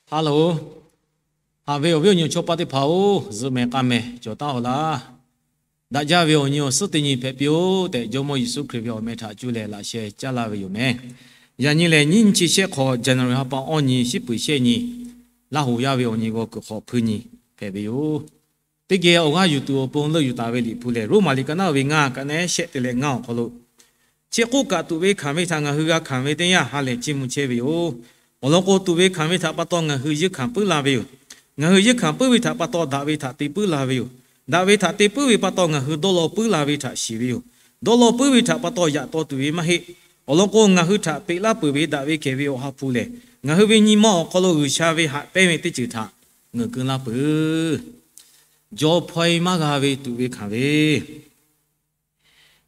Hello, haꞈ ve awˬ viˉ awˬ nyi awˬ chawˇ paˆ teˇ hpaˍ-oˬ, zuhꞈ mehˍ k'aˇ mehˍ cawˬ taˉ-oˬ laˇ. Daꞈ jaˇ ve awˬ nyi awˬ suhˉ teˇ nyi hpehꞈ piˇ-oˆ tehꞈ, Jawˇmawˇ Yeˍsuˆ Hkriꞈ ve awˬ meh htaꞈ cuˇ leh laꞈ sheh caˉ laˇ ve yoˬ meh. Yaꞈ nyi lehˬ, nyiˇ nyi chi shehˆ hk'awꞈ, January ha pa awˇ nyi, shiˉ peuˬ shehˆ nyi, Laˇ hoꞈ yaˇ ve awˬ nyi g'aw kuiˬ hk'awꞈ hpui nyi hpehꞈ ve yoˬ. Teˇ geh awˬ g'aˇ yuˬ tuˬ awˬ pon leuˆ yuˬ taˍ ve Liꞈ hpu lehˬ, Roˉmaꞈ liꞈ ka naˉ ve ngaˇ, ka nehˉ shehˆ te leh ngaˇ awˬ hk'aw lo, chi hk'oˆ kaꞈ tuꞈ ve hkanˍ ve htaꞈ ngaˬ hui g'a hkanˍ ve teˇ yanˇ ha lehˬ chiˇ mvuh chehˇ ve yoˬ. Awˬ lawn k'o, tuꞈ ve hkanˍ ve htaꞈ pa taw ngaˬ hui yeunˇ hkanˍ puiˉ la ve yoˬ. Ngaˬ hui yeunˇ hkanˍ puiˉ ve htaꞈ pa taw daꞈ ve htaꞈ te puiˉ la ve yoˬ. Daꞈ ve htaꞈ te puiˉ ve pa taw ngaˬ hui dawˇ law puiˉ la ve htaꞈ shiˍ ve yoˬ. Dawˇ law puiˉ ve htaꞈ pa taw yaꞈ taw tuˬ ve maˇ heˆ. Awˬ lawn k'o, ngaˬ hui htaꞈ peꞈ laˇ peuˬ ve daꞈ ve kehˬ ve Awˬ ha hpu lehˬ, ngaˬ hui ve nyi ma awˬ hk'aw lo G'uiˬsha ve haꞈ pehnˇ ve teˇ ceuˬ htaꞈ ngeuˍ keu laˇ peuˬ. Jaw hpaw-e maˇ g'a ve tuꞈ ve hkanˍ ve,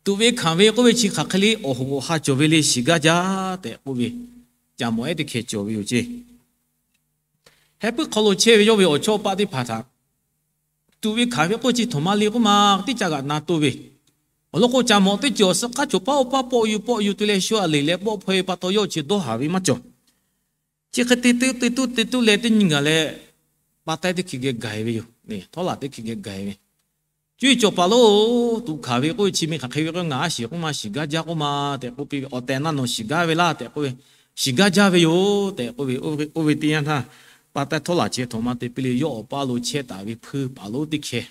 tuꞈ ve hkanˍ ve k'oˆ ve chi hk'aˬ hk'e le, awˬ hoꞈ awˬ ha cawˬ ve le, shiˍ gaˇ jaˇ tehꞈ k'oˆ ve, caꞈ mawꞈ ehˉ teˇ hkeh cawˬ ve yoˬ ceˇ. Heh puiˉ hk'aw lo chehˇ ve yawˇ ve awˬ chawˇ paˆ teˇ hpaˍ htaꞈ tuꞈ ve hkanˍ ve k'oˆ chi htawnˍ ma le k'oˆ ma, teˇ caꞈ g'aꞈ na toˇ ve. Awˬ lawn k'o, caꞈ mawꞈ teˇ ceuˬ awˬ suh hk'aˉ cawˬ paˉ oˇ paˉ pawˆ yuˬ pawˆ yuˬ te leh shu aꞈ leˬ leh pawˆ hpaw-e pa taw yawˇ chi dawˇ haˍ ve maˇ cawˬ. Chi hk'e te tuˇ te tuˇ te tuˇ leh teˇ nyi gaˬ leh, pa taiˇ teˇ hkeh geh gaˬ-e ve yoˬ. Htawˇ laˬ teˇ hkeh geh gaˬ-e ve, cuˇ yiˍ cawˬ paˍ lo, tuꞈ hkanˍ ve k'oˆ ve chi mi hk'aˬ hk'e ve k'o, ngaˬ a shiˍ k'oˆ ma, shiˍ gaˇ jaˇ k'oˆ ma tehꞈ k'oˆ piˇ ve, awˬ tehˬ na nawˬ shiˍ gaˇ ve laˇ tehꞈ k'oˆ ve, shiˍ gaˇ jaˇ ve yoˬ tehꞈ k'oˆ ve, oˇ ve teˇ yanˇ htaˇ, pa taiˇ htawˇ laˬ chi htawnˍ ma te piˇ le, yawˇ awˬ paˇ lo chehˇ taˍ ve hpui paˍ lonˉ teˇ hkeh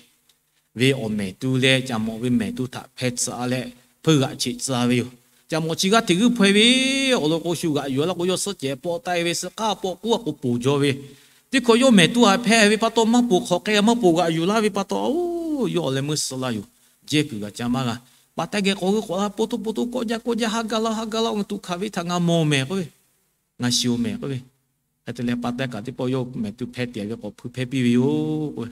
ve awˬ mehˍ tu leh caꞈ mawꞈ ve mehˍ tu htaꞈ hpeh tcuh-a leh, hpui g'aꞈ cheꞈ tcuh-a ve yoˬ. Caꞈ mawꞈ chi g'aˇ hteꞈ g'uiˇ hpaw-e ve, awˬ lawn k'o, shu g'aꞈ yuˬ laˇ k'o, yawˇ suhˉ cehˬ pawˆ taˆ-e ve, suh k'aˉ pawˆ k'oˉ a k'o poˬ jaw ve, teˇ hkawˇ yawˇ mehˍ tu htaꞈ hpeh ve pa taw maˇ poˬ hk'awꞈ k'ai, maˇ poˬ g'aꞈ yuˬ laˇ ve pa taw, yawˇ awˬ leh meuˇ suh laˇ yoˬ. Jehˇ kuiˬ g'a ca maˇ g'a. Pa taiˇ geh k'awꞈ g'euˆ k'awꞈ la, po toˇ po toˇ kawˆ jaˇ kawˆ jaˇ, ha ga laˇ ha ga laˇ, ngaˬ tuꞈ hkanˍ ve htaꞈ ngaˬ mawˬ mehˍ k'oˆ ve, ngaˬ shiˍ-oˬ mehˍ k'oˆ ve. Hk'e te leh pa taiˇ kaꞈ teˇ pawˆ yawˇ mehˍ tu hpeh tiꞈ ve k'awꞈ hpui hpehˇ piˇ ve yoˬ k'o,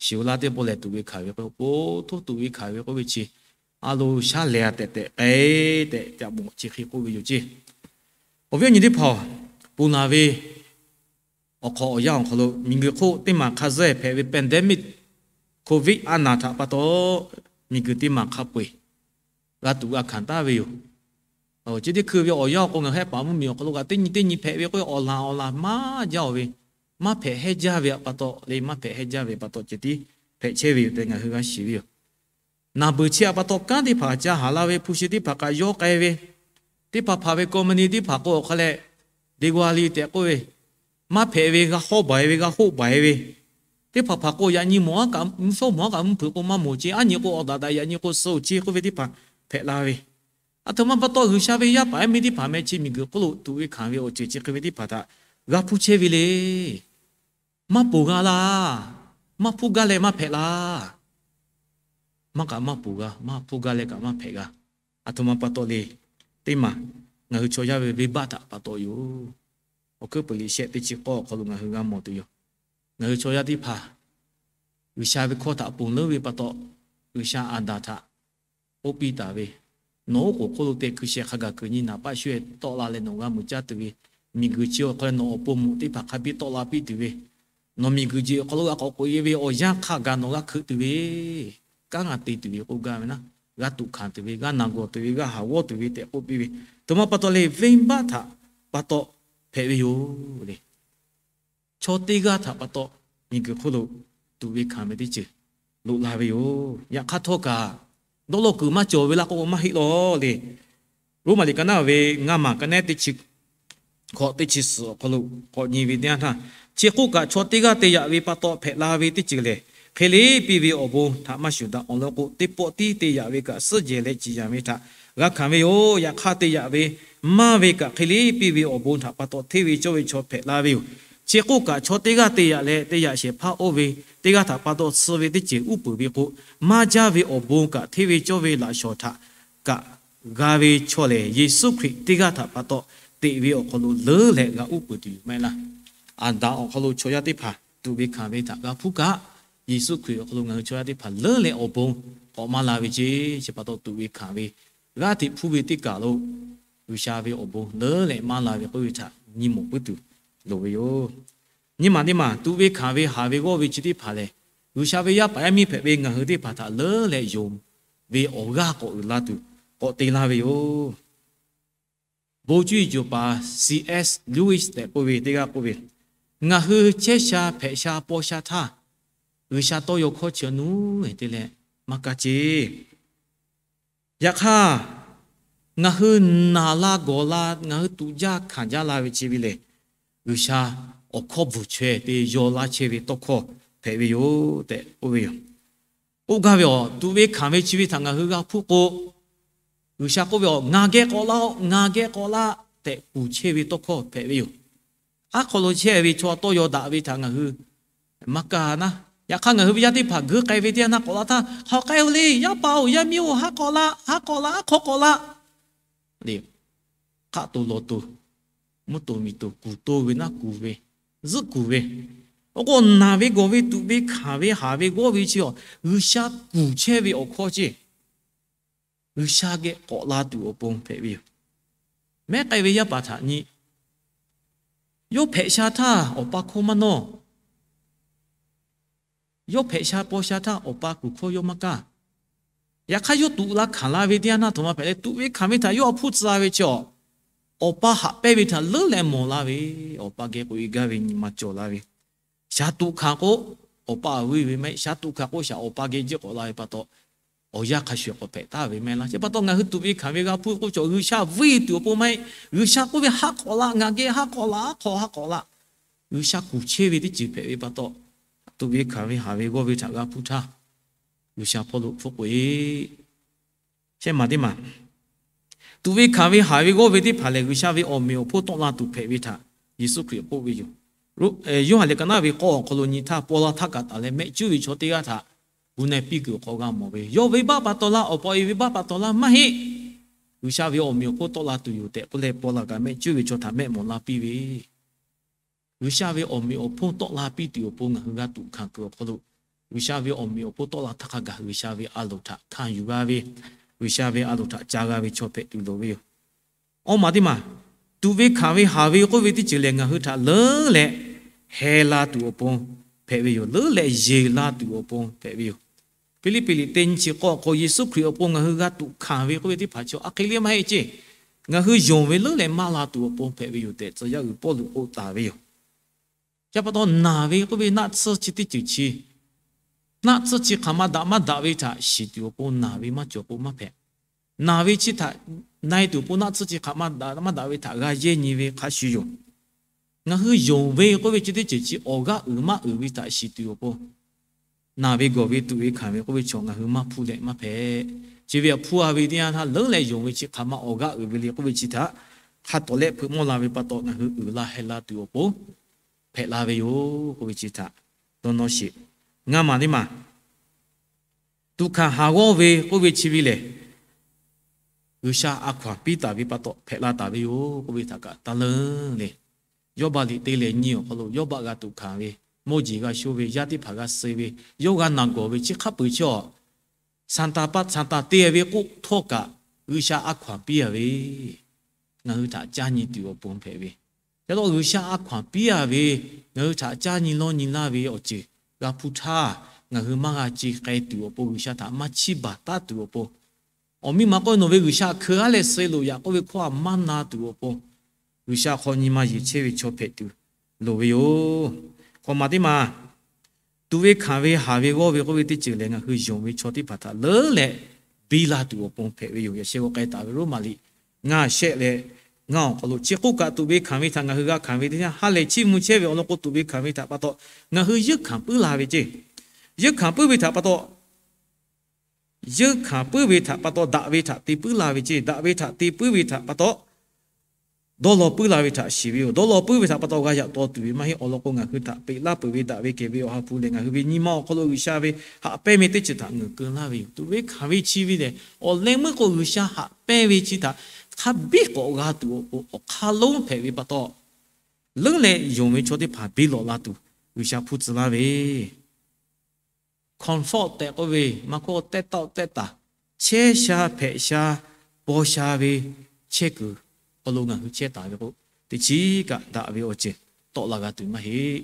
shiˍ-oˬ laˇ teˇ pawˆ lehˬ tuꞈ ve hkanˍ ve k'o, po toˇ tuꞈ ve hkanˍ ve k'oˆ ve chi a lo shaˉ lehˬ-a tehꞈ tehꞈ k'ai tehꞈ caꞈ mawꞈ chi hk'e k'oˆ ve yoˬ ceˇ. Awˬ viˉ awˬ nyi teˇ hpaˍ-oˬ, ponˬ laˬ ve awˬ hk'awꞈ awˬ yanˇ awˬ hk'aw lo miˬguiˬ hk'oˆ teˇ maˬ hk'a zuhˆ hpehꞈ ve pandemic, Covid a naˍ htaꞈ pa taw, miˬguiˬ teˇ maˬ hk'a peu-eˬ g'a tuꞈ g'a hkanˍ taˍ ve yoˬ. Chi teˇ hkui ve awˬ yanˇ awˬ k'o, ngaˬ hui ehˉ paˍ mvuhˇmiˬ awˬ hk'aw lo kaꞈ teˇ nyi teˇ nyi hpehꞈ ve k'oˆ ve, awˬ laˬ awˬ laˬ maˇ jaˇ-oˬ ve, maˇ hpehꞈ hehnˇ jaˇ ve pa taw le, maˇ hpehꞈ hehnˇ jaˇ ve pa taw ceh tiˉ hpehꞈ chehˇ ve yoˬ tehꞈ ngaˬ hui g'a shiˍ ve yoˬ. Naˬ beuˬ chi htaꞈ pa taw kanˉ teˇ hpaˍ ca haˍ la ve hpu shi teˇ hpaˍ kaꞈ yawˇ k'ai ve, teˇ hpaˍ hpaˍ ve company teˇ hpaˍ k'o awˬ hk'a leh, Diwali tehꞈ k'oˆ ve, maˇ hpehꞈ ve g'a hawˇ baˬ-e ve, g'a hoˆ baˬ-e ve, teˇ hpaˍ hpaˍ k'o yaꞈ nyi mawˬ a kaꞈ mvuhˇ shawˉ mawˬ a kaꞈ mvuhˇ hpeuꞈ k'o maˇ mawˬ ce, aˉ nyi k'o awˬ daꞈ daꞈ, yaꞈ nyi k'o suh-oˬ ce k'oˆ ve teˇ hpaˍ hpehꞈ la ve. Aˬ htoꞈ ma pa taw G'uiˬsha ve yaˇ paˍ yaˇ miˇ teˇ hpaˍ meh chi miˬguiˬ hk'oˆ lo tuꞈ ve hkanˍ ve awˬ ceuˬ chi hk'e ve teˇ hpaˍ htaꞈ g'a hpuˇ chehˇ ve le. Maˇ ponˬ g'a laˇ. Maˇ hpuˇ gaˇ leh maˇ hpehꞈ laˇ. Maˇ kaꞈ maˇ ponˬ g'a, maˇ hpuˇ gaˇ leh kaꞈ maˇ hpehꞈ g'a. Aˬ htoꞈ ma pa taw le. Teˇ maˬ ngaˬ hui chaw yaˇ ve venˇbaˆ htaꞈ pa taw yoˬ. Awˬ hkuiˉ puiˍ liꞈ shehˆ teˇ chi k'awˇ awˬ hk'aw lo ngaˬ hui g'a mawˬ tuˬ yoˬ. Ngaˬ hui chaw yaˇ teˇ hpaˍ G'uiˬsha ve hkawˇ htaꞈ ponˬ leuˉ ve pa taw, G'uiˬsha Aˍdanˍ htaꞈ k'oˆ piˇ taˍ ve, nawˬ oˉ k'oˍ hk'oˆ lo te hkui sheh hk'a gaˬ kuiˬ nyi naˍ paˆ shu-eˬ tawˆ la leh nawˬ g'a mui caˇ tuˬ ve, miˬguiˬ chi awˬ hk'aw leh nawˬ awˬ pon moꞈ teˇ hpaˍ hk'a biˇ tawˆ la piˇ tuˬ ve, nawˬ miˬguiˬ jeˬ awˬ hk'aw lo g'a k'awꞈ k'oꞈ-e ve awˬ yanˇ hk'a gaˬ nawˬ g'a hkeuꞈ tuˬ ve, kanˉ g'a te tuˬ ve k'oˆ gaˇ ve naˉ, g'a tuꞈ hkanˍ tuˬ ve, g'a naˬ gawˬ tuˬ ve, g'a haˍ g'awˇ tuˬ ve tehꞈ k'oˆ piˇ ve, aˬ htoꞈ ma pa taw le, venˇbaˆ htaꞈ pa taw hpehꞈ ve yoˬ le. Chaw teˇ g'aˇ htaꞈ pa taw miˬguiˬ hk'oˆ lo tuꞈ ve hkanˍ ve teˇ ceuˬ loꞈ la ve yoˬ. Yaꞈ hk'aˇ htawˇ kaꞈ, dawˇ law kuiˬ maˇ cawˬ ve laˇ k'o maˇ heˆ law le. Roˉmaꞈ liꞈ ka naˉ ve ngaˇ maˬ ka nehˉ teˇ chi hkawꞈ teˇ chi suhˍ awˬ hk'aw lo k'awꞈ nyi ve teˇ yanˇ htaˇ, chi hk'oˆ kaꞈ chaw teˇ g'aˇ te yaꞈ ve pa taw hpehꞈ la ve teˇ ceuˬ lehˬ, hk'e le piˇ ve awˬ bon htaꞈ maˇ shuˍ daꞈ. Awˬ lawn k'o, teˇ pawˆ tiˉ te yaꞈ ve kaꞈ suhˉ jehˬ leh ciˍ yanˍ ve htaꞈ g'a hkanˍ ve yoˬ. Yaꞈ hk'aˇ te yaꞈ ve maˇ ve kaꞈ hk'e le piˇ ve awˬ bon htaꞈ pa taw hteˇ ve cawˇ ve chaw hpehꞈ la ve yoˬ. Chi hk'oˆ kaꞈ chaw teˇ g'aˇ te yaꞈ leh te yaꞈ shehˍ hpaˇ oˇ ve teˇ g'aˇ htaꞈ pa taw suh ve teˇ ceuˬ uˉ peunˍ ve k'o, maˇ jaˇ ve awˬ bon kaꞈ hteˇ ve cawˇ ve laꞈ shawˍ htaꞈ kaꞈ g'a ve chaw lehˬ, Yeˍsuˆ Hkriꞈ teˇ g'aˇ htaꞈ pa taw teꞈ ve awˬ hk'aw lo leuˉ leh g'a uˉ peunˍ tuˬ yoˬ maˇ heˆ laˇ. Aˍdanˍ awˬ hk'aw lo chaw yaˇ teˇ hpaˍ tuꞈ ve hkanˍ ve htaꞈ g'a hpuˇ kaꞈ, Yeˍsuˆ Hkriꞈ awˬ hk'aw lo ngaˬ hui chaw yaˇ teˇ hpaˍ leuˉ leh awˬ bon k'awꞈ maˇ la ve ceˇ. Chi pa taw tuꞈ ve hkanˍ ve g'aˇ hteꞈ hpuˇ ve teˇ kaˬ lo G'uiˬsha ve awˬ bon leuˉ leh maˇ la ve k'oˆ ve htaꞈ nyi mawˬ puiˉ tuˬ loˍ ve yoˬ. Nyi maˬ teˇ maˬ tuꞈ ve hkanˍ ve haˍ ve g'awˇ ve chi teˇ hpaˍ lehˬ, G'uiˬsha ve yaˇ paˍ yaˇ miˇ hpehꞈ ve ngaˬ hui teˇ hpaˍ htaꞈ leuˉ leh yonˍ ve awˬ g'aˇ k'awꞈ uiˍ la tuˬ k'awꞈ te laˇ ve yoˬ. Bon cuˇ yiˍ cawˬ paˍ C S Lewis tehꞈ k'oˆ ve teˇ g'aˇ k'oˆ ve, Ngaˬ hui chehˇ sha hpehꞈ sha paw sha htaˇ, G'uiˬsha tawˇ yaw hkawˇ chi awˬ nuˉ te leh maˇ kaˇ ceˇ. Yaꞈ hk'aˇ, ngaˬ hui naˬ la gawˬ la, ngaˬ hui tuꞈ jaˇ hkanˍ jaˇ la ve chi ve lehˬ, G'uiˬsha awˬ hkawˇ bvuhˬ chaweh te yaw laˇ chehˇ ve tawˇ hkawˇ hpehꞈ ve yoˬ tehꞈ k'oˆ ve yoˬ. K'oˆ gaˇ ve awˬ, tuꞈ ve hkanˍ ve chi ve htaꞈ ngaˬ hui g'a hpuˇ k'o, G'uiˬsha k'oˆ ve awˬ, Ngaˬ geh k'awꞈ la-oˆ, ngaˬ geh k'awꞈ la tehꞈ kuˬ chehˇ ve tawˇ hkawˇ hpehꞈ ve yoˬ. Aˉ hk'aw lo chehˇ ve chaw tawˇ yaw daꞈ ve htaꞈ ngaˬ hui maˇ kaˇ naˉ. Yaꞈ hk'aˇ, ngaˬ hui ve yaˇ teˇ hpaˍ geuˇ k'ai ve teˇ yanˇ htaˇ k'awꞈ la htaˇ, Hk'aˬ hk'e-o le, yaˇ paˍ-oˬ, yaˇ miˇ-oˬ, haˉ k'awꞈ la, haˉ k'awꞈ la, aˉ hk'aw k'awꞈ la le. Hk'aˆ to law to, mvuhˇ to miˬ to kuˬ to ve naˉ kuˬ ve, zuhˆ kuˬ ve, awˬ k'o naˬ ve gawˬ ve tuꞈ ve hkanˍ ve haˍ ve g'awˇ ve chi awˬ, G'uiˬsha kuˬ chehˇ ve awˬ hkawˇ ceˇ. G'uiˬsha geh k'awꞈ la tuˬ awˬ pon hpehꞈ ve yoˬ. Mehˉ k'ai ve yaˇ paˍ htaꞈ nyi, yawˇ hpehꞈ sha htaˇ awˬ pa hkawˇ maˇ nawˇ. Yawˇ hpehꞈ sha paw sha htaˇ awˬ pa kuˬ hkawˇ yawˇ maˇ kaˇ. Yaꞈ hk'aˇ, yawˇ tuꞈ la hkanˍ la ve teˇ yanˇ htaˇ htoꞈ ma hpehꞈ leh, tuꞈ ve hkanˍ ve htaꞈ yawˇ hpuˇ tcuh la ve chi awˬ, awˬ pa haꞈ pehnˇ ve htaꞈ leuˉ leh mawˬ la ve, awˬ pa geh k'oꞈ e gaˇ ve nyi ma cawˬ la ve. Shaˍ tuꞈ hkanˍ k'o, awˬ pa a vuiˇ ve maˇ heˆ. Shaˍ tuꞈ hkanˍ k'o, shaˍ awˬ pa geh jiˆ k'awꞈ la ve pa taw, awˬ yanˇ hk'a shuˍ k'awꞈ hpehꞈ taˍ ve maˇ heˆ laˇ. Chi pa taw, ngaˬ hui tuꞈ ve hkanˍ ve g'a hpuˇ k'oˆ ve chaw, G'uiˬsha vuiˇ tuˬ awˬ pon maˇ heˆ. G'uiˬsha k'oˆ ve, Haˉ k'awꞈ la, ngaˬ geh haˉ k'awꞈ la, aˉ hk'aw haˉ k'awꞈ la. G'uiˬsha kuˬ chehˇ ve teˇ ceuˬ hpehꞈ ve pa taw, tuꞈ ve hkanˍ ve haˍ ve g'awˇ ve htaꞈ g'a hpuˇ htaˇ, G'uiˬsha hpawˇ lo hpfuhˆ k'oꞈ e chehˇ maˬ teˇ maˬ. Tuꞈ ve hkanˍ ve haˍ ve g'awˇ ve teˇ hpaˍ lehˬ, G'uiˬsha ve awˬ meꞈ awˬ hponˇ tawˆ la tuˬ hpehꞈ ve htaꞈ Yeˍsuˆ Hkriꞈ k'oˆ ve yoˬ. Yoˇhanˬ liꞈ ka naˉ ve k'awˇ awˬ hk'aw lo nyi htaˇ, paw la htaˇ kaꞈ taˍ leh mehˆ cuˉ ve chaw teˇ g'aˇ htaꞈ gu na piˇ kuiˬ awˬ hk'aw g'a mawˬ ve, yawˇ venˇbaˆ pa taw laˇ, awˬ pa awˬ e venˇbaˆ pa taw laˇ maˇ heˆ. G'uiˬsha ve awˬ meꞈ awˬ hponˇ tawˆ la tuˬ yoˬ tehꞈ k'oˆ leh, paw la kaꞈ mehˆ cuˉ ve chaw htaꞈ mehˆ mawˬ la piˇ ve, G'uiˬsha ve awˬ meꞈ awˬ hponˇ tawˆ la piˇ tuˬ awˬ pon ngaˬ hui g'a tuꞈ hkanˍ kuiˬ awˬ hk'aw lo, G'uiˬsha ve awˬ meꞈ awˬ hponˇ tawˆ la htaˇ hk'a gaˬ G'uiˬsha ve a loˍ htaꞈ hkanˍ yuˬ g'a ve, G'uiˬsha ve a loˍ htaꞈ ca g'a ve chaw hpehꞈ tuˬ loˍ ve yoˬ. Awˇ maˬ teˇ maˬ, tuꞈ ve hkanˍ ve haˍ ve k'oˆ ve teˇ ceuˬ lehˬ, ngaˬ hui htaꞈ leuˉ leh heh la tuˬ awˬ pon hpehꞈ ve yoˬ. Leuˉ leh yeˬ la tuˬ awˬ pon hpehꞈ ve yoˬ. Hpiˇliˇpiˆ liꞈ teˇ nyi chi k'awˇ awˬ hk'aw Yeˍsuˆ Hkriꞈ awˬ pon ngaˬ hui g'a tuꞈ hkanˍ ve k'oˆ ve teˇ hpaˍ chi a hk'e le maˇ heˆ ceˇ. Ngaˬ hui yonˍ ve leuˉ leh maˇ la tuˬ awˬ pon hpehꞈ ve yoˬ tehꞈ tcuh yaˇ uiˍ Pawˇluꞈ k'oˆ taˍ ve yoˬ. Chi pa taw, naˬ ve k'oˆ ve naˆ tsuhˇ chi teˇ ceuˬ chi, naˆ tsuhˇ chi hk'aˬ ma daꞈ maˇ daꞈ ve htaꞈ shiˍ tuˬ awˬ pon naˬ ve maˇ cawˬ k'o maˇ hpehꞈ. Naˬ ve chi htaꞈ na e tuˬ awˬ pon naˆ tsuhˇ chi hk'aˬ ma daꞈ maˇ daꞈ ve htaꞈ g'a yehˇ nyi ve hk'a shuˍ yoˬ. Ngaˬ hui yonˍ ve k'oˆ ve chi teˇ ceuˬ chi awˬ g'aˇ uiˍ maˇ uiˍ ve htaꞈ shiˍ tuˬ awˬ pon, naˬ ve gawˬ ve tuꞈ ve hkanˍ ve k'oˆ ve chaw ngaˬ hui maˇ hpuˇ leh maˇ hpehꞈ. Chi ve htaꞈ hpuˇ a ve teˇ yanˇ htaˇ, leuˉ leh yonˍ ve chi hk'aˬ ma awˬ g'aˇ uiˍ ve le k'oˆ ve chi htaꞈ hk'a tawˍ lehˆ hpeuꞈ mawˇ la ve pa taw, ngaˬ hui uiˍ la heh la tuˬ awˬ pon hpehꞈ la ve yoˬ k'oˆ ve chi htaꞈ dawˇ nawˇ sheˍ. Ngaˇ maˬ teˇ maˬ, tuꞈ hkanˍ haˍ g'awˇ ve k'oˆ ve chi ve lehˬ, G'uiˬsha a hkaw anˬ piˇ taˍ ve pa taw hpehꞈ la taˍ ve yoˬ k'oˆ ve htaꞈ kaꞈ taˇ leuˉ le. Yawˇbaˆ liꞈ teˇ leh nyiˇ awˬ hk'aw lo Yawˇbaˆ g'a tuꞈ hkanˍ ve, mawˇ jeˬ g'a sho ve, yaˇ teˇ hpaˍ g'a suh ve, yawˇ g'a naˬ gawˬ ve chi hk'a peuˬ chi awˬ, Saˍtanˍ pa Saˍtanˍ te ve k'oˆ htawˇ kaꞈ, G'uiˬsha a hkaw anˬ piˇ a ve, ngaˬ hui htaꞈ caˇ nyi tuˬ awˬ pon hpehꞈ ve. Yaꞈ taw G'uiˬsha a hkaw anˬ piˇ a ve, ngaˬ hui htaꞈ caˇ nyi lawˇ nyi laˇ ve awˬ ceuˬ g'a hpuˇ htaˇ, ngaˬ hui maˇ g'a ce k'ai tuˬ awˬ pon, G'uiˬsha htaꞈ maˇ chiˇ baˬ taˉ tuˬ awˬ pon, awˬ miˇ ma k'oˆ ve, nawˬ ve G'uiˬsha hkeu haˉ leh suh e loˬ yaꞈ k'oˆ ve hkawˇ a maˇ na tuˬ awˬ pon, G'uiˬsha hk'aw nyi ma yeˬ chehˇ ve chaw hpehꞈ tuˬ loˍ ve yoˬ. Hk'awꞈ maˬ teˇ maˬ, tuꞈ ve hkanˍ ve haˍ ve g'awˇ ve k'oˆ ve teˇ ceuˬ lehˬ, ngaˬ hui yonˍ ve chaw teˇ hpaˍ htaꞈ leuˉ leh biˇ la tuˬ awˬ pon hpehꞈ ve yoˬ. Yaꞈ sheh g'aw k'ai taˍ ve Roˉmaꞈ liꞈ ngaˇ shehˆ leh ngaˇ awˬ hk'aw lo, chi hk'oˆ kaꞈ tuꞈ ve hkanˍ ve htaꞈ ngaˬ hui g'a hkanˍ ve teˇ yanˇ, ha lehˬ chiˇ mvuh chehˇ ve awˬ lawn k'o, tuꞈ ve hkanˍ ve htaꞈ pa taw ngaˬ hui yeunˇ hkanˍ puiˉ la ve ceˇ. Yeunˇ hkanˍ puiˉ ve htaꞈ pa taw, yeunˇ hkanˍ puiˉ ve htaꞈ pa taw daꞈ ve htaꞈ te puiˉ la ve ceˇ. Daꞈ ve htaꞈ te puiˉ ve htaꞈ pa taw, dawˇ law puiˉ la ve htaꞈ shiˍ ve yoˬ. Dawˇ law puiˉ ve htaꞈ pa taw g'a yaꞈ taw tuˬ ve maˇ heˆ. Awˬ lawn k'o, ngaˬ hui htaꞈ peꞈ laˇ peuˬ ve daꞈ ve kehˬ ve Awˬ ha hpu lehˬ, ngaˬ hui ve nyi ma awˬ hk'aw lo G'uiˬsha ve haꞈ pehnˇ ve teˇ ceuˬ htaꞈ ngeuˍ keu laˇ ve yoˬ. Tuꞈ ve hkanˍ ve chi ve lehˬ, awˬ leh meuˇ k'o G'uiˬsha haꞈ pehnˇ ve chi htaꞈ hk'a biˇ k'awꞈ g'a tuˬ awˬ hk'aˇ lonˉ hpehꞈ ve pa taw, leuˉ leh yonˍ ve chaw teˇ hpaˍ biˇ lawꞈ la tuˬ G'uiˬsha hpuˇ tcuh laˇ ve comfort tehꞈ k'oˆ ve, maˇ k'oˆ tehˇ tawˆ tehˇ taˍ, chehˇ sha hpehꞈ sha paw sha ve chehˇ kuiˬ hk'aw lo ngaˬ hui chehˇ taˍ ve k'o, teˇ chiˉ kaꞈ daꞈ ve awˬ ceuˬ tawˆ la g'a tuˬ maˇ heˆ.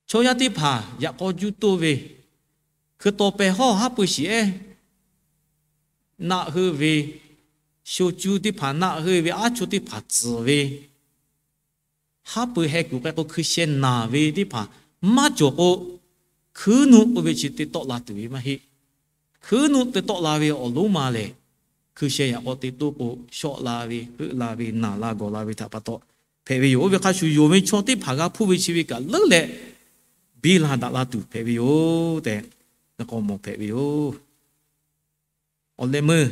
Chaw yaˇ teˇ hpaˍ yaꞈ k'aw juˇ toˆ ve, hkui taw pehˬ hawˇ haˉ pui shiˍ ehˉ naˆ heuˆ ve, sho cuˇ teˇ hpaˍ naˆ heuˆ ve, aˉ chu teˇ hpaˍ tcuhˍ ve, haˉ pui heh kuˬ k'ai k'o hkui sheh naˬ ve teˇ hpaˍ maˇ cawˬ k'o, hkuiˉ nuˆ k'oˆ ve chi te tawˆ la tuˬ ve maˇ heˆ. Hkuiˉ nuˆ te tawˆ la ve awˬ lonˉ ma lehˬ, hkui sheh yaꞈ k'aw te toˆ k'o, shawˆ la ve, heuˆ la ve, naˬ la gawˬ la ve htaꞈ pa taw hpehꞈ ve yoˬ. Oˇ ve hk'a shuˍ, yonˍ ve chaw teˇ hpaˍ g'a hpuˇ ve chi ve kaꞈ leuˉ leh biˇ la daꞈ la tuˬ hpehꞈ ve yoˬ tehꞈ, k'awꞈ mawˬ hpehꞈ ve yoˬ. Awˬ leh meuˇ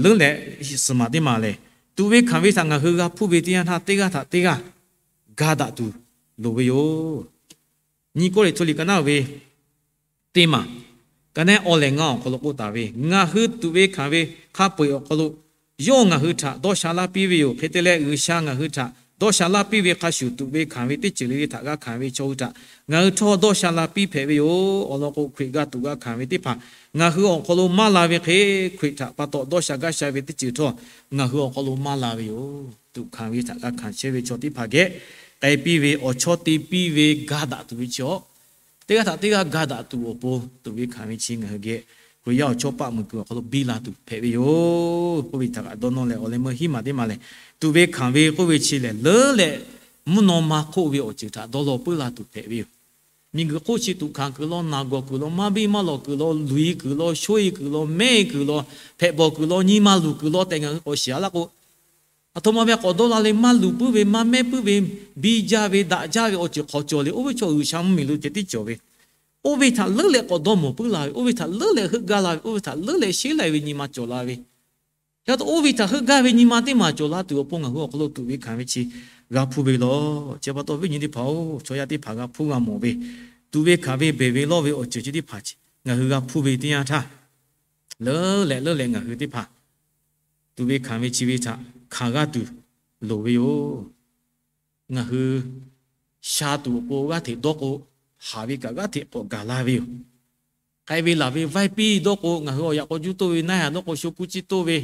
leuˉ leh, suhˍ maˬ teˇ maˬ lehˬ, tuꞈ ve hkanˍ ve htaꞈ ngaˬ hui g'a hpuˇ ve teˇ yanˇ htaˇ, teˇ g'aˇ htaꞈ teˇ g'aˇ ga daꞈ tuˬ loˍ ve yoˬ. Nyiˇ Kawˇrenˍhtuˆ liꞈ ka naˉ ve teˇ maˬ, ka naˉ awˬ lehˬ ngaˇ awˬ hk'aw lo k'oˆ taˍ ve, ngaˬ hui tuꞈ ve hkanˍ ve hk'a peu-eˬ awˬ hk'aw lo yawˇ ngaˬ hui htaꞈ dawˇ sha laˇ piˇ ve yoˬ. Hk'e te leh, G'uiˬsha ngaˬ hui htaꞈ dawˇ sha laˇ piˇ ve hk'a shuˍ, tuꞈ ve hkanˍ ve teˇ ceuˬ le le htaꞈ g'a hkanˍ ve chaw hui htaꞈ ngaˬ hui htawˇ dawˇ sha la piˇ hpehꞈ ve yoˬ. Awˬ lawn k'o, Hkriꞈ g'a tuꞈ g'a hkanˍ ve teˇ hpaˍ ngaˬ hui awˬ hk'aw lo maˇ la ve hk'e, Hkriꞈ htaꞈ pa taw dawˇ sha gaˇ sha ve teˇ ceuˬ htawˇ ngaˬ hui awˬ hk'aw lo maˇ la ve yoˬ. Tuꞈ hkanˍ ve htaꞈ g'a hkanˍ chehˇ ve chaw teˇ hpaˍ geh k'ai piˇ ve, awˬ chawˇ te piˇ ve, ga daꞈ tuˬ ve chi awˬ, teˇ g'aˇ htaꞈ teˇ g'aˇ ga daꞈ tuˬ awˬ pon, tuꞈ ve hkanˍ ve chi ngaˬ hui geh Hkriꞈ yaˇ awˬ chawˇ paˆ muiˬ kuiˬ awˬ hk'aw lo biˇ la tuˬ hpehꞈ ve yoˬ k'oˆ ve htaꞈ kaꞈ dawˇ nawˇ leh, awˬ leh meuˇ hiˉ maˬ teˇ maˬ lehˬ, tuꞈ ve hkanˍ ve k'oˆ ve chi lehˬ, leuˉ leh mvuhˇ naw ma hk'oˆ ve awˬ ceuˬ htaꞈ dawˇ law puiˉ la tuˬ hpehꞈ ve yoˬ. Miˬguiˬ hk'oˆ chi tuꞈ hkanˍ kuiˬ law, naˬ gawˬ kuiˬ law, maˇ biˇ maˇ lawˬ kuiˬ law, luˬ-e kuiˬ law, shonˇ-e kuˬ law, mehˉ-e kuiˬ law, hpehꞈ bawˬ kuiˬ law, nyi ma luˬ kuiˬ law tehꞈ ngaˬ hui k'awꞈ shiˍ-a laˇ k'o, aˬ htoꞈ ma ve k'awꞈ dawˇ la leh maˇ luˬ puiˉ ve, maˇ mehˉ puiˉ ve, biˇ jaˇ ve, daꞈ jaˇ ve awˬ ceuˬ hk'awꞈ cawˬ le. Oˇ ve chaw G'uiˬsha mvuhˇmiˬ lo ceh tiˉ cawˬ ve, oˇ ve htaꞈ leuˉ leh k'awꞈ dawˇ mawˬ puiˉ la ve, oˇ ve htaꞈ leuˉ leh heuˆ gaˇ la ve, oˇ ve htaꞈ leuˉ leh sheˉ lai ve nyi ma cawˬ la ve, yaˇ taw oˇ ve htaꞈ heuˆ gaˇ ve nyi ma teˇ maˬ cawˬ la tuˬ awˬ pon ngaˬ hui awˬ hk'aw lo tuꞈ ve hkanˍ ve chi g'a hpuˇ ve lawˬ. Chi pa taw, viˉ nyi teˇ hpaˍ-oˬ, chaw yaˇ teˇ hpaˍ g'a hpuˇ g'a mawˬ ve, tuꞈ ve hkanˍ ve, beˬ ve lawˇ ve awˬ ceuˬ chi teˇ hpaˍ ngaˬ hui g'a hpuˇ ve teˇ yanˇ htaˇ, leuˉ leh leuˉ leh ngaˬ hui teˇ hpaˍ tuꞈ ve hkanˍ ve chi ve htaꞈ hkanˍ g'aˇ tuˬ loˍ ve yoˬ. Ngaˬ hui sha tuˬ awˬ pon g'aˇ hteꞈ dawˇ k'o, haˍ ve kaꞈ g'aˇ hteꞈ k'awꞈ gaˬ la ve yoˬ. K'ai ve laˬ ve vaiˇ piˇ dawˇ k'o, ngaˬ hui awˬ yaꞈ k'aw juˇ toˇ ve, naˆ haˍ dawˇ k'o, shu kuˇ ciˇ toˇ ve,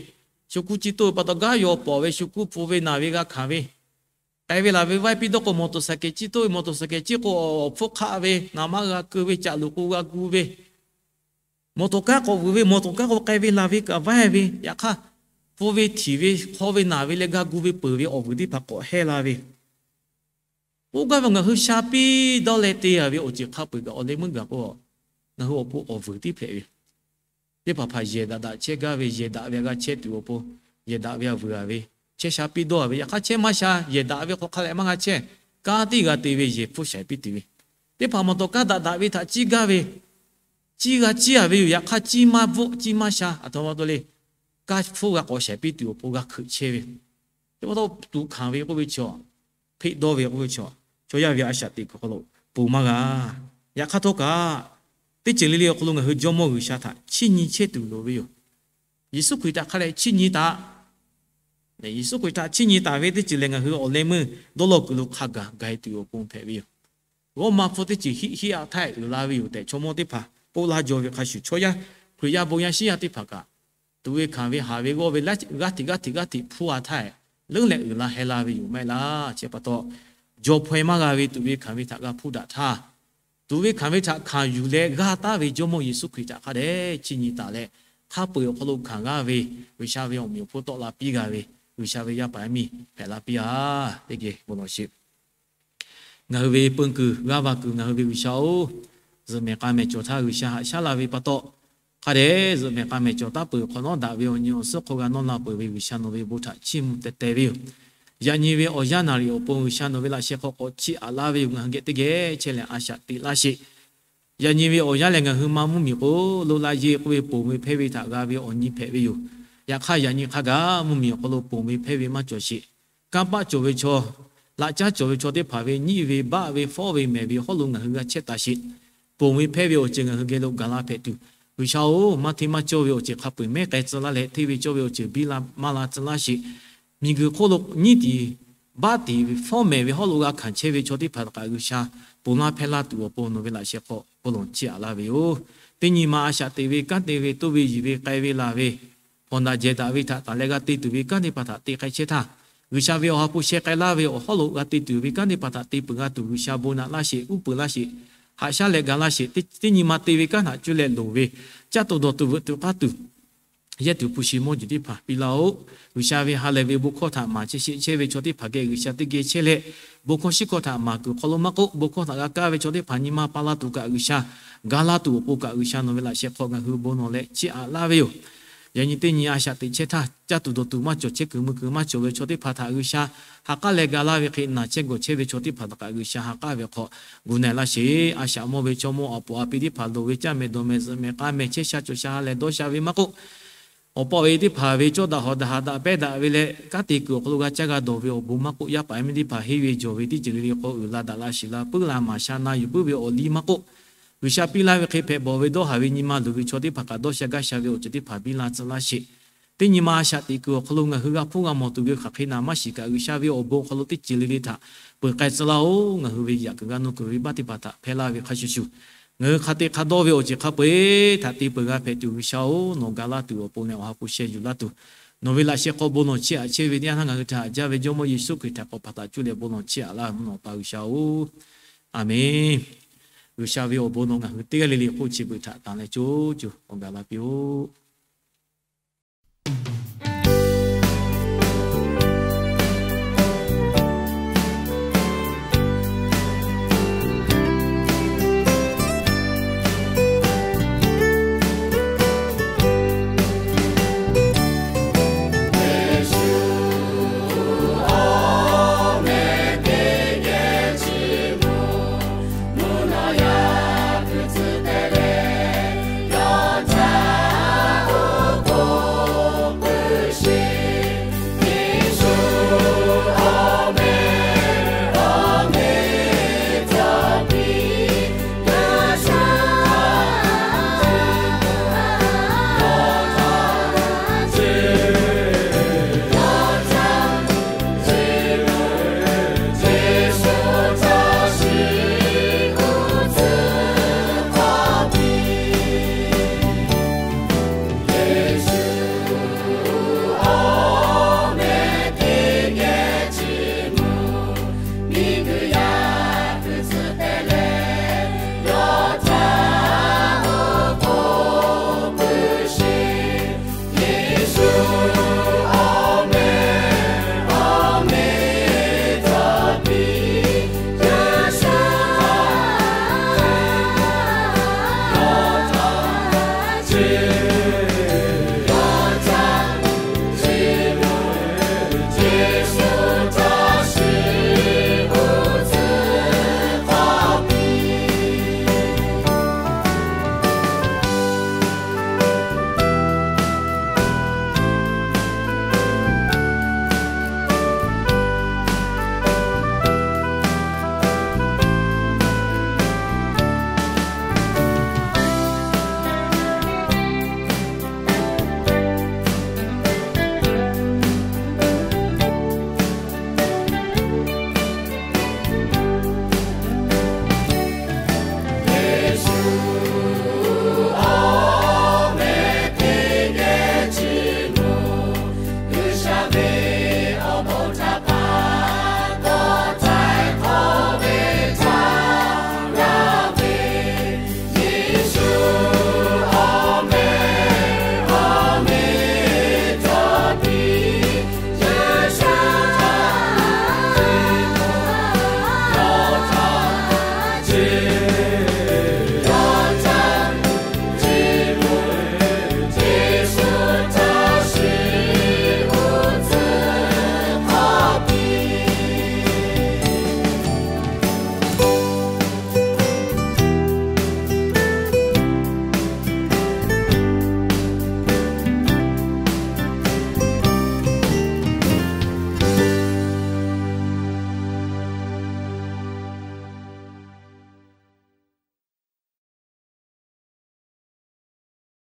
shu kuˇ ciˇ toˇ ve pa taw, gaˇ yaw pawˍ ve, shu kuˇ hpu ve naˬ ve g'a hkanˍ ve, k'ai ve laˬ ve vaiˇ piˇ dawˇ k'o, mawˬ tawˍ saˍ kehˍ ciˇ toˇ ve, mawˬ tawˍ saˍ kehˍ ciˇ k'o, awˬ hpfuhˇ hk'aˆ ve, naˍ ma g'a keu ve, caꞈ luˬ k'o g'a gu ve, mawˬ tawˍ kanˉ k'awꞈ vuiˬ ve, mawˬ tawˍ kanˉ k'o k'ai ve laˬ ve kaꞈ vaiˇ ve, yaꞈ hk'aˇ hpu ve htiˍ ve, hk'aw ve naˬ ve leh g'a gu ve peuˬ ve awˬ vuiˬ teˇ hpaˍ k'awꞈ hehˇ la ve, oˇ gaˇ ve ngaˬ hui sha piˇ dawˇ leh te-a ve awˬ ceuˬ hk'a peu-eˬ kaꞈ awˬ leh meuˇ gaˬ k'o, ngaˬ hui awˬ pon awˬ vuiˬ tiˉ hpehꞈ ve yoˬ. Teˇ hpaˍ hpaˍ yehˬ daꞈ daꞈ chehˇ gaˇ ve, yehˬ daꞈ ve g'a chehˇ tuˬ awˬ pon, yehˬ daꞈ ve g'a vuiˬ-a ve, chehˇ sha piˇ dawˇ-a ve, yaꞈ hk'aˇ chehˇ maˇ sha, yehˬ daꞈ ve hk'aw hk'a leh maˇ g'a chehˇ, kanˉ tiˉ g'a te ve, yehˬ hpfuhˇ shaiˍ piˇ tuˬ ve, teˇ hpaˍ mawˬ tawˍ kanˉ daꞈ daꞈ ve htaꞈ ciˇ gaˇ ve, ciˇ g'a ciˇ-a ve yoˬ. Yaꞈ hk'aˇ ciˇ maˇ bvuhˆ, ciˇ maˇ sha, aˬ htoꞈ ma pa taw le, kanˉ hpfuhˇ g'a k'awꞈ shaiˍ piˇ tuˬ awˬ pon g'a hkeuꞈ chehˇ ve, teˇ pa taw tuꞈ hkanˍ ve k'oˆ ve chi, hpeˆ dawˇ ve k'oˆ ve chi, chaw yaˇ ve a shaꞈ teꞈ kuiˬ hk'aw lo ponˬ maˇ g'a. Yaꞈ hk'aˇ htawˇ kaꞈ, teˇ ceuˬ le le awˬ hk'aw lo ngaˬ hui Jawˇmawˇ G'uiˬsha htaꞈ chiˇ nyi chehˇ tuˬ loˍ ve yoˬ. Yeˍsuˆ Hkriꞈ htaꞈ hk'a leh chiˇ nyi taˍ. Yeˍsuˆ Hkriꞈ htaꞈ chiˇ nyi taˍ ve teˇ ceuˬ lehˬ, ngaˬ hui awˬ leh meuˇ dawˇ law kuiˬ lo hk'a gaˬ ga-e tuˬ awˬ pon hpehꞈ ve yoˬ. G'awˇ ma hpu teˇ ceuˬ hiˆ hiˆ-a htaˇ uiˍ la ve yoˬ tehꞈ, chaw mawˇ teˇ hpaˍ k'oˆ laˇ jaw ve hk'a shuˍ, chaw yaˇ Hkriꞈ yaˇ bon yaˇ shiˉ yaˇ teˇ hpaˍ kaꞈ, tuꞈ ve hkanˍ ve haˍ ve g'awˇ ve g'aˇ hteꞈ g'aˇ hteꞈ g'aˇ hteꞈ hpuˇ-a htaˇ, leuˉ leh uiˍ la heh la ve yoˬ maˇ heˆ laˇ. Chi pa taw, jaw hpaw-e maˇ g'a ve tuꞈ ve hkanˍ ve htaꞈ g'a hpuˇ daꞈ htaˇ, tuꞈ ve hkanˍ ve htaꞈ hkanˍ yuˬ leh g'aˇ taˉ ve Jawˇmawˇ Yeˍsuˆ Hkriꞈ htaꞈ hk'a dehꞈ chiˇ nyi taˍ leh, hk'a peu-eˬ awˬ hk'aw lo hkanˍ g'aˇ ve G'uiˬsha ve awˬ meꞈ awˬ hponˇ tawˆ la piˇ g'a ve G'uiˬsha ve yaˇ paˍ yaˇ miˇ hpehꞈ la piˇ-a. Teˇ geh bon lawˬ sheˍ. Ngaˬ hui ve peun kuiˬ g'aˇ va kuiˬ ngaˬ hui ve G'uiˬsha-oˬ, zuhꞈ mehˍ k'a mehˍ cawˬ htaˇ G'uiˬsha haꞈ shaˉ la ve pa taw, hk'a dehꞈ zuhꞈ mehˍ k'a mehˍ cawˬ taˉ peuˬ hk'awꞈ nawˉ daꞈ ve awˬ nyi awˬ suhˉ hk'aw g'a nawˇ la peuˬ ve G'uiˬsha nawˬ ve bon htaꞈ chiˇ mvuh teh teh ve yoˬ. Yaꞈ nyi ve awˬ yanˇ naˍ riˍ awˬ pon G'uiˬsha nawˬ ve laꞈ sheh hk'aw k'awꞈ chiˇ aꞈ laˇ ve yoˬ. Ngaˬ hui geh teˇ geh chehˇ leh a shaꞈ teꞈ laˇ sheˍ. Yaꞈ nyi ve awˬ yanˇ lehˬ, ngaˬ hui ma mvuhˇmiˬ k'o, lo la yeˬ k'oˆ ve ponˬ ve hpehˇ ve htaꞈ g'a ve awˬ nyi hpehꞈ ve yoˬ. Yaꞈ hk'aˇ, yaꞈ nyi hk'a gaˬ mvuhˇmiˬ awˬ hk'aw lo ponˬ ve hpehˇ ve maˇ cawˬ sheˍ. Kanˇ paˆ cawˬ ve chaw, laꞈ caˉ cawˬ ve chaw teˇ hpaˍ ve nyiˇ ve baˆ ve fawˉ ve mehˍ ve hawˉ lo ngaˬ hui g'a chehˇ taˍ sheˍ. Ponˬ ve hpehˇ ve awˬ ceuˬ ngaˬ hui geh lo gaˬ la hpehꞈ tuˬ, G'uiˬsha-oˬ, maˇ hteˇ maˇ cawˇ ve awˬ ceuˬ hk'a peu-eˬ mehˉ k'ai tcuh laˇ leh, hteˇ ve cawˇ ve awˬ ceuˬ biˇ la maˇ la tcuh laˇ sheˍ. Miˬguiˬ hk'oˆ lo nyiˇ tiˍ baˆ tiˍ ve fawˉ mehˍ ve hawˉ lo g'a hkanˍ chehˇ ve chaw teˇ hpaˍ htaꞈ kaꞈ G'uiˬsha ponˬ laˇ hpehˇ laˇ tuˬ awˬ pon nawˬ ve laꞈ sheh hk'aw bon lawˬ chiˇ aꞈ laˇ ve yoˬ. Teˇ nyi ma a shaꞈ teꞈ ve, kanˉ te ve, toˇ ve, yiˬ ve, k'ai ve laˬ ve, hpawnˬ daꞈ jehˬ daꞈ ve htaꞈ taˍ leh g'a te tuˬ ve kanˉ teˇ hpaˍ htaꞈ te k'ai chehˇ htaˇ, G'uiˬsha ve awˬ ha hpu sheh k'ai laˇ ve awˬ hawˉ lo g'a te tuˬ ve kanˉ teˇ hpaˍ htaꞈ te peuˬ g'a tuˬ, G'uiˬsha bon naꞈ laˇ sheˍ, uˉ peunˍ laˇ sheˍ, haꞈ shaˉ leh ga laˇ sheˍ. Teˇ nyi ma te ve kanˉ htaꞈ cuˇ leh loˍ ve, caˇ tuˬ dawˬ tuˬ veuꞈ tuˬ k'aˇ tuˬ, yehˇ tuˬ hpu shi mawˇ jeˬ teˇ hpaˍ piˇ laˇ-oˆ. G'uiˬsha ve ha lehˬ ve bon hkawˇ htaꞈ maˍ chehˇ sheˆ chehˇ ve chaw teˇ hpaˍ geh G'uiˬsha teˇ geh chehˇ leh, bon hkawˇ shiˉ hkawˇ htaꞈ maˍ kuiˬ awˬ hk'aw lo maˇ k'oˆ, bon hkawˇ htaꞈ g'a kaˇ ve chaw teˇ hpaˍ nyi ma pa la tuˬ kaꞈ G'uiˬsha, ga laˇ tuˬ awˬ pon kaꞈ G'uiˬsha nawˬ ve laꞈ sheh hk'aw ngaˬ hui bon nawˬ leh chiˇ aꞈ laˇ ve yoˬ. Yaꞈ nyi teˇ nyi a shaꞈ teꞈ chehˇ htaˇ, caˇ tuˬ dawˬ tuˬ maˇ cawˬ, chehˇ kuiˬ mui kuiˬ maˇ cawˬ ve chaw teˇ hpaˍ htaꞈ G'uiˬsha ha k'aˉ leh ga laˇ ve hk'e, naˬ chehˇ gawˬ chehˇ ve chaw teˇ hpaˍ htaꞈ kaꞈ G'uiˬsha ha k'aˉ ve hk'aw gu na-e laˇ sheˍ. A shaꞈ mawˇ ve chaw mawˇ awˬ puˍ awˬ pi teˇ hpaˍ loˍ ve caˇ mehˍ dawˬ mehˍ zuhꞈ mehˍ k'a mehˍ chehˇ sha cawˬ sha ha lehˬ dawˇ sha ve maˇ k'oˆ, awˬ pa awˬ e teˇ hpaˍ ve cawˇ daꞈ hawˍ daꞈ haꞈ daꞈ pehˇ daꞈ ve leh, kanˉ te kuiˬ awˬ hk'aw lo g'a caˇ g'a dawˬ ve awˬ bon maˇ k'oˆ, yaˇ paˍ yaˇ miˇ teˇ hpaˍ henˇ ve jawˬ ve teˇ ceuˬ le le k'o uiˍ la daꞈ la shiˍ la puiˉ la maˍ sha na yuˬ puiˉ ve awˬ liˇ maˇ k'oˆ, G'uiˬsha piˇ laˇ ve hk'e hpehꞈ bawˬ ve dawˇ haˍ ve nyi ma luˬ ve chaw teˇ hpaˍ kaꞈ dawˇ sha gaˇ sha ve awˬ ceuˬ teˇ hpaˍ biˇ la tcuh laˇ sheˍ. Teˇ nyi ma a shaꞈ teꞈ kuiˬ awˬ hk'aw lo ngaˬ hui g'a hpuˇ g'a mawˬ tuˬ ve hk'aˬ hk'e naˍ maˇ shiˍ kaꞈ, G'uiˬsha ve awˬ bon awˬ hk'aw lo teˇ ceuˬ le le htaꞈ peuˬ k'ai tcuh laˇ-oˆ. Ngaˬ hui ve yaꞈ kuiˬ g'a nuˇ kuiˬ ve baˆ teˇ hpaˍ htaꞈ hpehˇ laˇ ve hk'a shuˍ shuˍ, ngaˬ hui hk'a te hk'a dawˇ ve awˬ ceuˬ hk'a peu-eˬ htaꞈ te peuˬ g'a hpehꞈ tuˬ G'uiˬsha-oˬ, nawˬ ga laˇ tuˬ awˬ pon leh awˬ ha hpu sheh yuˬ laˇ tuˬ, nawˬ ve laꞈ sheh hk'aw bon lawˬ chiˇ aꞈ chehˇ ve teˇ yanˇ htaˇ ngaˬ hui htaꞈ haꞈ jaˇ ve Jawˇmawˇ Yeˍsuˆ Hkriꞈ htaꞈ k'awꞈ hpaˍ htaꞈ cuˇ leh bon lawˬ chiˇ aꞈ laˇ mvuhˇ naw Awˬ pa G'uiˬsha-oˬ, Aˍmenˍ. G'uiˬsha ve awˬ bon nawˬ ngaˬ hui teˇ g'aˇ le le hk'oˆ chi beuꞈ htaꞈ tanˬ leh co co awˬ gaˬ la piˇ-oˆ.